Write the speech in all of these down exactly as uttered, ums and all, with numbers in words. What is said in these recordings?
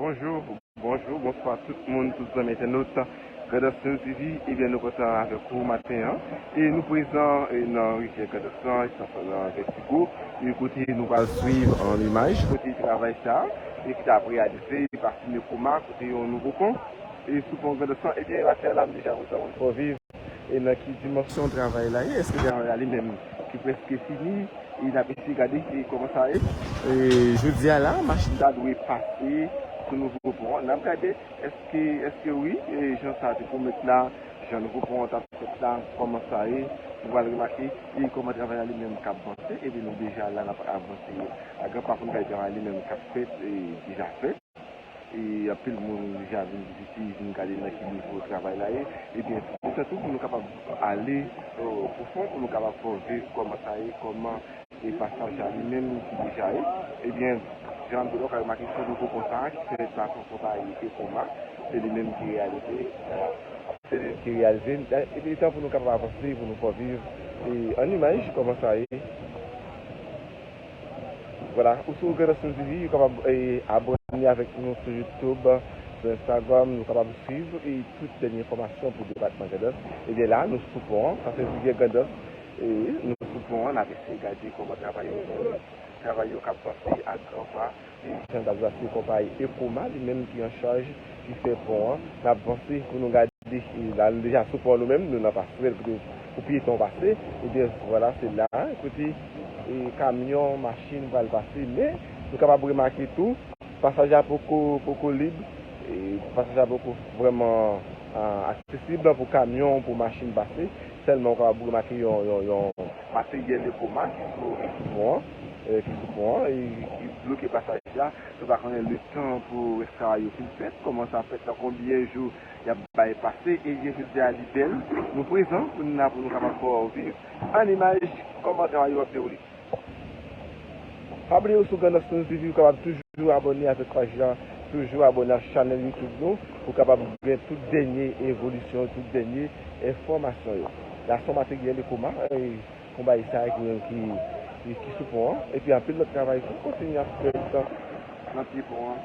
Bonjou, bonjou, bonswa tout moun, tout zanmi entènot Grandans News T V. Ebyen, nou kontan avèk ou maten an. E nou prezan e, nan rivyè Grandans lan, estasyon nan Vètigo. E kote nou pral swiv an imaj, kote travay sa, e ki t ap reyalize, e pa fini koma, kote yon nouvo pon. E sou pon Grandans lan, ebyen, atè la, m deja kontan. Fò viv. E nan ki dimansyon travay la ye? Èske travay la li menm ki prèske fini? E n ap eseye gade e kòman sa ye. E jodi a la, machin ta dwe pase sou nouvo pon an. N ap gade èske, èske wi, e jan sa te pwomèt la, jan nouvo pon an t ap fèt la, kòman sa ye. Nou pral remake e kòman travay la li menm k ap vanse. Epi nou deja la, n ap avanse a gran pa pou n gade travay li menm k ap fèt e deja fèt. E anpil moun deja vin vizite, vin gade nan ki nivo travay la ye. Ebyen, se sa tou pou nou kapab ale, e, pwofon, pou nou kapab fè w viv kòman sa ye, kòman e pasaj la li menm ki deja ye. Ebyen, jan m di w, w ka remake se nouvo pon sa a ki fèt pa konpayi Ecoma, se li menm ki reyalize, e, se li ki reyalize. Epi, tan pou nou kapab avanse, pou nou fè w viv, e, an imaj, kòman sa ye. Vwala, ou sou Grandans News T V, ou kapab e, abòne avèk nou sou YouTube, sou Instagram, nou kapab swiv e, tout dènye enfòmasyon pou depatman Grandans. Ebyen la, nou sou pon an, sa se rivyè Grandans, e nou sou pon an, n ap eseye gade kòman travay yo, travay yo k ap vanse a gran pa. E jan n t ap di w la, se konpayi Ecoma li menm ki an chaj, ki fè pon an. N ap vanse pou nou gade. Depi la, nou deja sou pon nou menm, nou nan pasrèl kote pou pyeton pase. Ebyen, vwala, se la, kote e, kamyon, machin pral pase. Men, nou kapab remake tou, pasaj la poko, poko lib, e, pasaj la poko vrèman a, aksesib pou kamyon, pou machin pase. Sèlman, ou kapab remake yon, yon, yon materyèl Ecoma ki sou, ki sou pon an, e, ki sou pon an, e ki bloke pasaj la. Nou pa konnen letan pou rès travay yo fin fèt, kòman sa fèt, nan konbyen jou y ap bay pase, ebyen, jodi a li bèl. Nou prezan, pou n la, pou nou kapab fè w viv an imaj kòman travay yo ap dewoule. Pa bliye w sou Grandans News T V, ou kapab toujou abòne avèk paj la, toujou abòne ak chanèl YouTube nou, pou w kapab gen tout dènye evolisyon, tout dènye enfòmasyon yo. La, se yon materyèl Ecoma, e, konpayi sa a ki, ki, ki, ki sou pon an. Epi anpil lòt travay tou kontinye ap fèt nan pye pon an.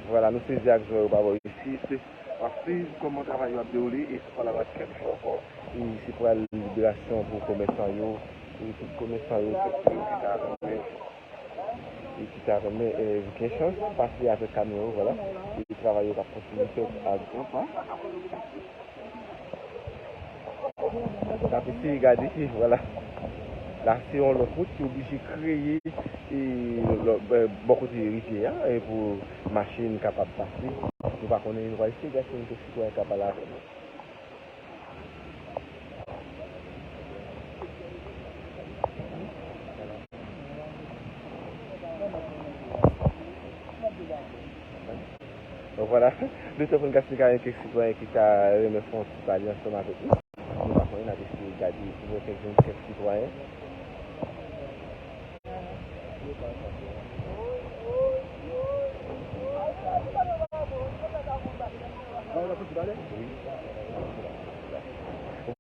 Vwala, nou sezi ak jan yo pa bò isit. N ap swiv kòman travay yo ap dewoule e se pa la n ap kèk jou ankò. E se pral liberasyon pou komèsan yo, e tout komèsan yo, tout moun ki ta renmen, e ki ta renmen, e, gen chans pase avèk kamyon yo, vwala. E travay yo k ap kontinye fèt a gran pa. N ap eseye gade, e vwala. La, se yon lòt wout ki oblije kreye, e, lò, bò kote rivyè a, e pou machin kapab pase. Nou pa konnen, nou va eseye gade si yon sitwayen ka pale avè nou. Donk, vwala, letan pou n gade si gen kèk sitwayen ki ta renmen fè yon ti pale ansanm avèk nou. Nou pa konnen, n ap eseye gade si nou jwenn kèk sitwayen.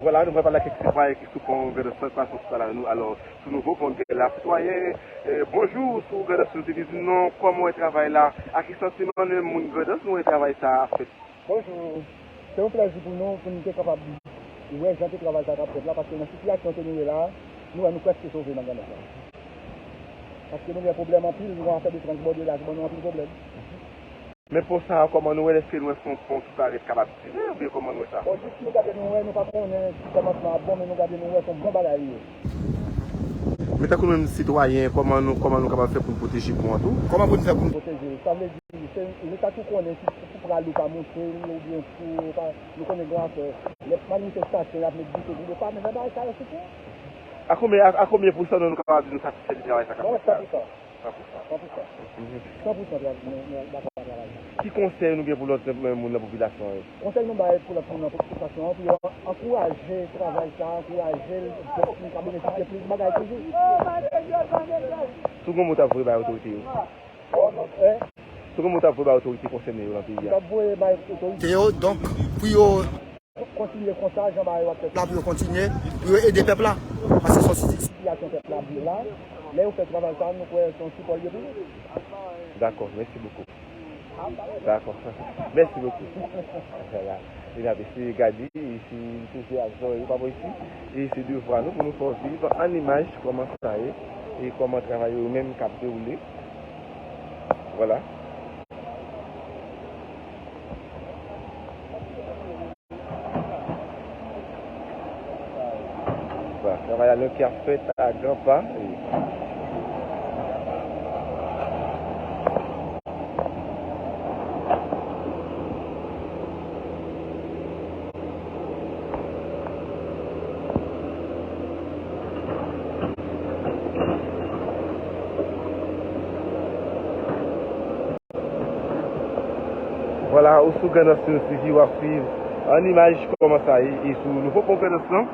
Vwala, nou pral pale ak kèk sitwayen ki sou pon Grandans lan, ki pase sou pale avè nou. Alò, sou nouvo pon Grandans la, sitwayen, e, bonjou, sou Grandans News T V, di nou kòman w wè travay la, ak ki santiman nou menm moun Grandans nou wè travay sa a ap fèt. Bonjou. Se yon plèzi pou nou, pou nou te kapab wè jan ke travay sa t ap fèt la, paske nan sitiyasyon ke nou ye la, nou wè nou prèske sove nan Grandans la. Paske nou gen pwoblèm anpil, nou gen afè de transbòdaj, ban nou anpil pwoblèm. Men pon sa a, kòman nou wè l? Èske nou wè se yon pon ki parèt kapab dire, oubyen kòman nou wè sa? Bon, jis nou gade nou wè, nou pa konnen si kòmansman ap bon, men nou gade nou wè se yon bon bagay li ye. Men tankou nou menm sitwayen, kòman nou, kòman nou kapab fè pou n pwoteje pon an tou? Kòman pou n fè pou n pwoteje l? Sa vle di, se Leta ki konnen si, si pou pral ou pa moute l, oubyen si ou pa, nou konnen gen afè, lè manifestasyon, y ap met dife sou do pa, men nan bagay sa yo sou pon. A konbyen, a, a konbyen pousan nou, nou kapab di nou satisfè de travay sa k ap fèt la? San pou san. San pou san. San pou san. Mhm. San pou san tra-, nou, nou dakò ak travay sa. Ki konsèy nou gen pou lòt moun nan popilasyon an yo? Konsèy nou bay pou lòt moun nan popilasyon an, pou yo ankouraje travay sa, ankouraje l, pou n ka benefisye plis bagay toujou. Si w gen yon mo w t ap voye bay otorite yo? Si w gen yon mo w t ap voye bay otorite konsène yo nan peyi a? M t ap voye bay otorite yo, donk, pou yo kontinye konsa, jan bagay yo ap fèt la, pou yo kontinye, pou yo ede pèp la. Paske se yon sitiyasyon pèp la ap viv la. Lè yo fè travay sa, nou kwè se yon sipò l ye pou nou. Dakò, mèsi bokou. Dakò. Mèsi bokou. Vwala. E n ap eseye gade, e si n touche ak zòrèy yo pa bò isi, e se devwa nou pou nou fè w viv an imaj kòman sa ye, e kòman travay yo menm k ap dewoule. Vwala. Vwala, travay la donk ki ap fèt a gran pa. Vwala, ou sou Grandans News T V, w ap swiv an imaj kòman sa ye. E sou nouvo pon Grandans lan,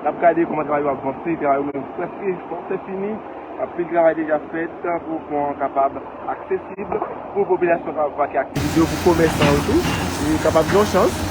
n ap gade kòman travay yo ap vanse. Travay yo menm prèske, prèske fini. Anpil travay deja fèt pou pon an kapab aksesib, pou popilasyon kapab pase ak videyo pou komèsan yo tou, e kapab gen yon chans.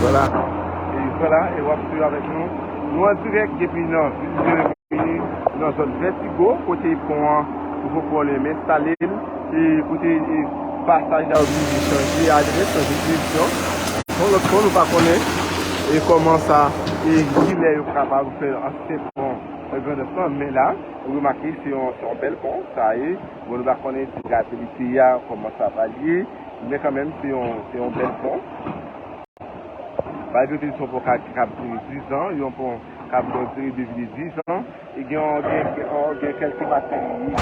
Vwala. E vwala, e w ap swiv avèk nou. Nou an dirèk depi nan vil Jeremi, nan zòn Vètigo, kote pon an, nouvo pon an li menm enstale l, e kote, e, pasaj la oblije chanje adrès, chanje direksyon. Yon lòt pon, nou pa konnen, e, kòman sa, e, kilè yo kapab fè ansyen pon, e, Grandans lan, men la, ou remake, se yon, se yon bèl pon, sa ye. Bon, nou pa konnen si gravite a, kòman sa pral ye, men kanmenm, se yon, se yon bèl pon. Malgre tou, se yon pon k ap, k ap dire diz an, yon pon k ap gen yon dire de vi de diz an, e gen, gen, gen, gen kèlke materi-,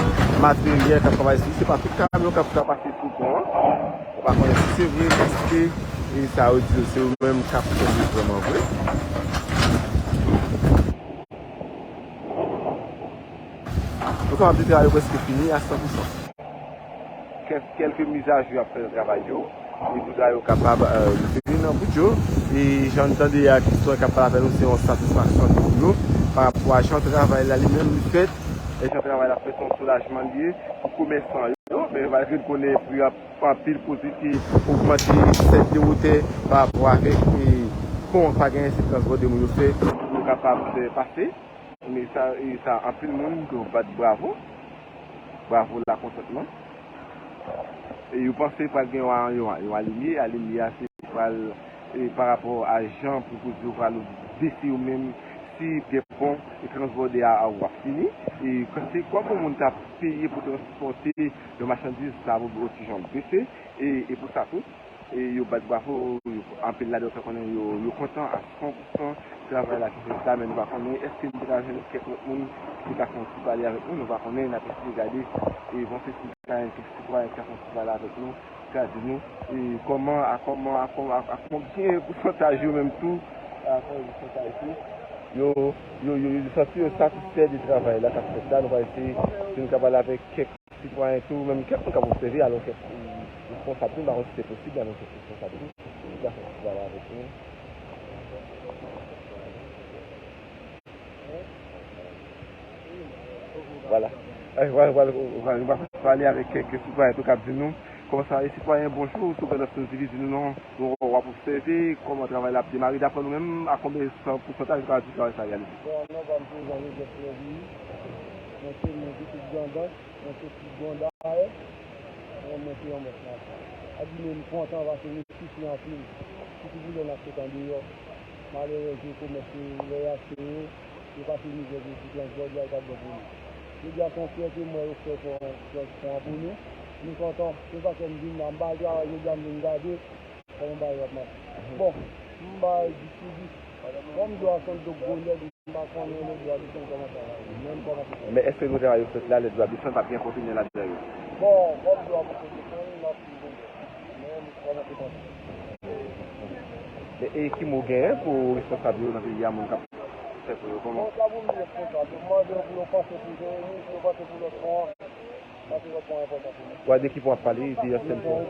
materyèl k ap travay sou li. Se pa tout kamyon k ap ka pase sou pon an. Ou pa konnen si se vre, paske, e sa yo di yo, se yo menm k ap fè li vrèman vre. Nou kapab di travay yo prèske fini a san pou san. Kèk, kèlke mizajou y ap fè nan travay yo, e pou travay yo kapab, e, rive nan bout yo. E jan n tande a, Christian k ap pale avè nou, se yon satisfaksyon pou yo, pa rapò a jan travay la li menm li fèt, e jan travay la fèt, se yon soulajman li ye pou komèsan yo, men malgre n konnen pri ap anpil pwodui ki ogmante sèt de wotè pa rapò avèk, e, pon pa gen se transbòde moun yo fè pou yo kapab, e, pase. Men sa, e sa, anpil moun yo bat bravo. Bravo la kontantman. E yo panse pral gen yon, yon, yon alimye. Alimye a se pral, e, pa rapò a jan pwodui yo pral bese yo menm, si gen pon e transbòde a, a w ap fini. E se kòb yon moun ta peye pou transpòte yon machandiz, sa vo yon ti jan bese. E, e pou sa tou, e yo bat bravo, yo, anpil ladan yo fè konnen yo, yo kontan a san pou san travay la ki fèt la, men nou pa konnen èske n te ka jwenn kèk lòt moun ki te ka fè yon ti pale avèk nou, nou pa konnen, n ap eseye gade, e bon, se sitwayen, kèk sitwayen ki ka fè yon ti pale avèk nou, ki ka di nou, e kòman, a kòman, a kòman, a, a konbyen pousantaj yo menm tou, a konbyen pousantaj tou, yo, yo, yo, yo santi yo satisfè de travay la k ap fèt la, nou va eseye, si nou ka pale avèk kèk sitwayen tou, menm kèk moun k ap obsève, alò kèk responsab tou, m pa konn si se posib, alò kèk responsab tou, ki ka fè ti travay avèk nou. Vwala. Eh, vwala, vwala, vwala, nou va pale avèk kèk sitwayen tou k ap di nou kòman sa ye. Sitwayen, bonjou, sou Grandans News T V, di nou non, nou w ap obsève kòman travay la ap demare. Daprè nou menm, a konbyen pousantaj ou ka di travay sa ap reyalize? Bon, non, pa m se Jean Joseph Fleuvy, mwen se mwen pitit Grandans. Mwen se ti gwandayè, mwen, mwen se yon mèt nan. Sa di nou, m kontan paske nou soufri anpil. Sitou pou lè n ap sot andeyò. Malerèzman, komès yo, lè y achte yo, yo pase mizè pou, pou transbòde a, yo pa t bon pou nou. Jodi a, se yon fyète m wè yo fè pon, pon, pon an pou nou. Nou kontan. Se sa fè m vin la. M pa al travay jodi a, m vin gade. Kòman bagay yo ap mache? Bon, m bay dis sou dis. Kòm dlo a se yon dlo gwo lèd, m pa konnen lè dlo a desann kòman sa va ye. Men m kòmanse fè. Men èske nou travay yo fèt la, lè dlo a desann, p ap gen konteynè ladan yo? Bon, kòm dlo a poko desann, n ap suiv yon lè. Men m kòmanse panse. Men e ki mo w genyen pou responsab yo nan peyi a, moun k ap fè pou yo, kòman? Bon, sa pou m di responsab yo, m mande yo pou yo panse pou Jeremi, pou yo panse pou lòt pon an. Paske lòt pon an enpòtan pou nou. Ou a de ki pon ap pale, de ansyen pon?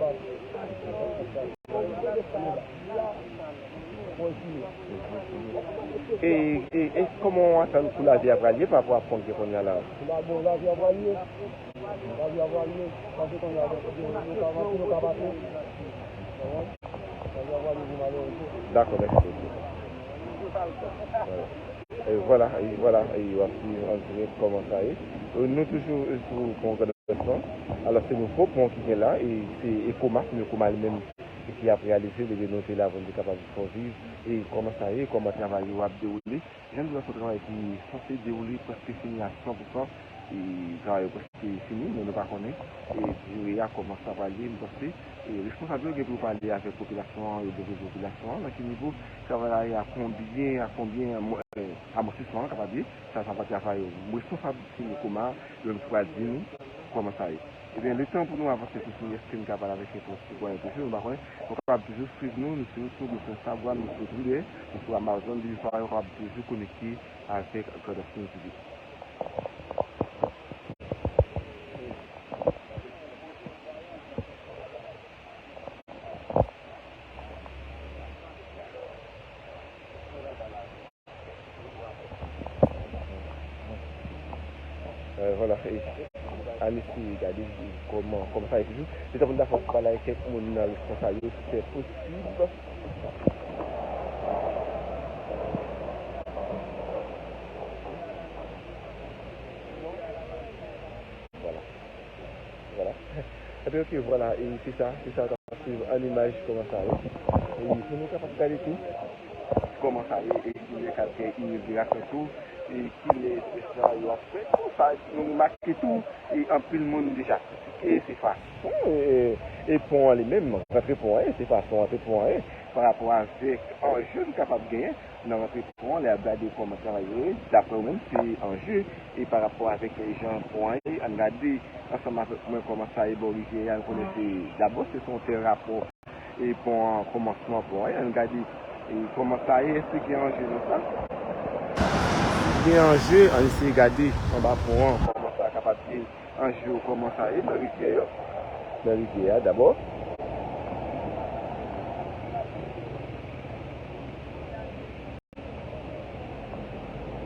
E, e, e kòman w atann pou lavi a pral ye pa rapò a pon k gen kounye a la? Bon, lavi a pral ye. Lavi a pral ye. Paske kounye a, nou ka, nou ka pase. Lavi a pral ye pou malereze. Dakò, mèsi bokou. Voilà. E vwala, e vwala, e w ap swiv an dirèk kòman sa ye. E nou toujou, e, sou pon Grandans lan. Alò, se nouvo pon ki gen la, e se Ecomax, men Ecomax li menm, e ki ap reyalize l, ebyen nou te la pou n te kapab fè w viv, e kòman sa ye, kòman travay yo ap dewoule. Jan n di w la, se yon travay ki sanse dewoule prèske fini a san pou san, e travay yo prèske fini, men nou pa konnen, e dire a kòman sa pral ye, m panse, e responsab yo gen pou yo pale avèk popilasyon an, yo bezwen popilasyon an, nan ki nivo travay la ye, a konbyen, a konbyen, e, amòtisman an kapab ye, sa, sa pa travay yo. Responsab fini kòman, yo menm ki pral di nou kòman sa ye. Ebyen, letan pou nou avanse sou fini, èske n ka pale avèk yon sitwayen toujou, nou pa konnen, nou kapab toujou swiv nou, nou sou YouTube, nou sou Instagram, nou sou Twitter, nou sou Amazon, Difuzyon, nou kapab toujou konekte avèk Grandans News T V. E, vwala, e, ann eseye gade, e, kòman, kòman sa ye toujou. Se tankou n ta fè w pale ak kèk moun nan responsab yo, si se posib. Vwala. Vwala. Ebyen, oke, vwala. E se sa, se sa w t ap swiv an imaj kòman sa ye. E pou nou kapab gade tou kòman sa ye, e kilè k ap gen inogirasyon tou, e kilè espesyon yo ap fèt. Tou sa, nou remake tou, e anpil moun deja kritike, se fason, e, e pon an li menm, rantre pon an ye, se fason rantre pon an ye, pa rapò avèk anje n kapab genyen nan rantre pon an, lè y ap gade kòman travay yo ye, daprè w menm, se anje, e pa rapò avèk jan pon an ye, ann gade ansanm avèk mwen kòman sa ye bò rivyè a, nou konnen se, dabò, se yon tè rapò, e pon an, kòmansman pon an ye, ann gade, e kòman sa ye, èske gen anje nan sa? Si gen anje, ann eseye gade anba pon an, kòman sa kapab ye. Anje yo kòman sa ye nan rivyè yo. Nan rivyè a, dabò.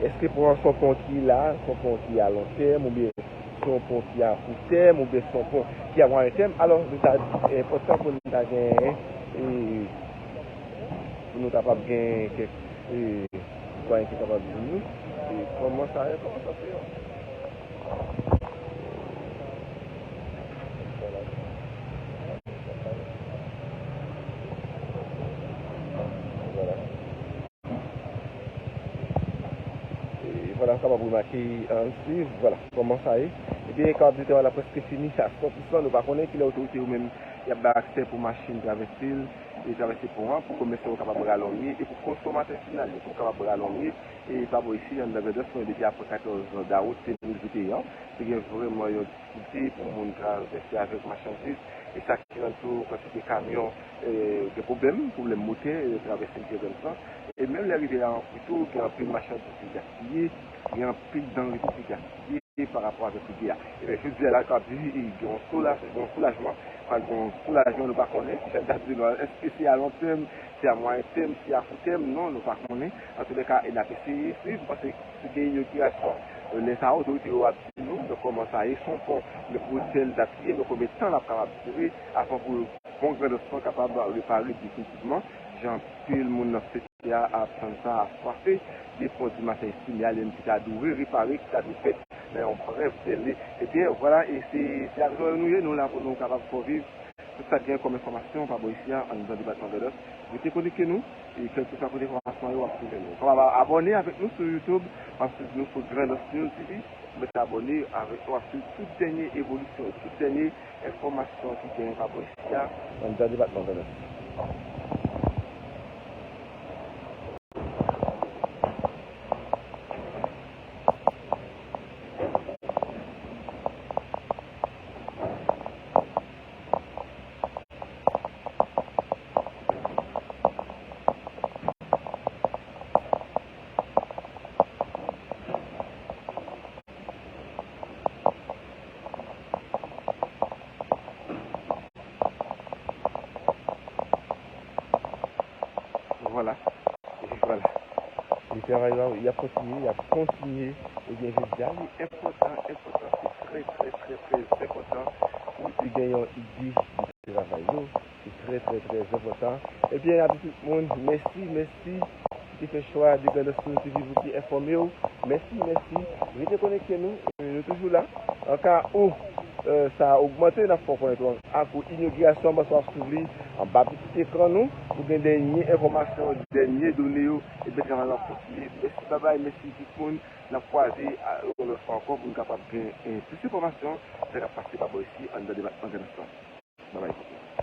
Èske pon an se yon pon ki la, se yon pon ki a lon tèm, oubyen se yon pon ki a kou tèm, oubyen se yon pon ki a mwayen tèm? Alò, li ta enpòtan pou nou ta gen, e, pou nou kapab gen kèk, e, sitwayen ki kapab di nou, e, kòman sa ye, kòman sa se yo. Vwala. E vwala, w kapab remake, ann swiv, vwala, kòman sa ye. Ebyen, kapab di travay la prèske fini, se a san pou san, nou pa konnen kilè otorite yo menm, y ap bay aksè pou machin travèse l, e travèse pon an, pou komèsan yo kapab rale yon mye, e pou konsòmatè final yo, pou kapab rale yon mye, e pa bò isi, anndan Grandans, mwen depi apre katòz dawout de mil venteyen an, te gen vrèman yon difikilte pou moun travèse avèk machandiz, e sa ki rann tou kantite kamyon, e, gen pwoblèm, pwoblèm motè, e, travèse rivyè Grandans lan. E menm lè rivyè a an kwi tou, gen anpil machandiz ki gaspiye, gen anpil danre tou ki gaspiye pa rapò avèk rivyè a. Ebyen, jodi a la, kapab di, e, gen yon soulaj-, gen yon soulajman, pral gen yon soulajman, nou pa konnen, jan n t ap di nou an, èske se a lon tèm, se a mwayen tèm, se a kou tèm, non, nou pa konnen. Antoulèka, e n ap eseye swiv, paske si gen inogirasyon, e, lè sa a, otorite yo ap di nou, donk, kòman sa ye, se yon pon, men pou tèl dat ki ye, men konbyen tan l ap kapab dire, avan pou pon Grandans lan kapab repare definitivman, jan anpil moun nan sosyete a ap tann sa aswafe, de pon di maten estime a, li menm ki ta dwe repare, ki ta dwe fèt nan yon brèf dèle. Ebyen, vwala, e se, se ak zòrèy nou ye, nou la pou nou kapab fè w viv tout sa k gen kòm enfòmasyon pa bò isi a, anndan depatman Grandans. Rete konekte nou, e kèlkeswa kote enfòmasyon yo, w ap twouve nou. Ou kapab abòne avèk nou sou YouTube, w ap swiv nou sou Grandans News T V, ou mèt abòne avèk nou, w ap swiv tout dènye evolisyon, tout dènye enfòmasyon ki genyen pa bò isi a, anndan depatman Grandans. Vwala. E vwala. Li travay la, y ap kontinye, y ap kontinye. Ebyen, jodi a, li enpòtan, enpòtan, se trè, trè, trè, trè enpòtan pou li te gen yon ide de travay yo. Se trè, trè, trè enpòtan. Ebyen, a tout moun, mèsi, mèsi ki te fè chwa de Grandans Tour T V pou ki enfòme w. Mèsi, mèsi. Rete konekte nou, e, nou toujou la. An ka ou, e, sa ogmante, n ap fè w konnen tou. Ak ou, inigrasyon, bòs w ap swiv li anba pitit ekran nou pou gen dènye enfòmasyon, dènye done yo, ebyen, travay la ap kontinye. Mèsi, babay, mèsi tout moun. N ap kwaze a, yon lòt fwa ankò pou n kapab gen, e, plis enfòmasyon sa k ap pase pa bò isi anndan depatman Grandans lan. Babay.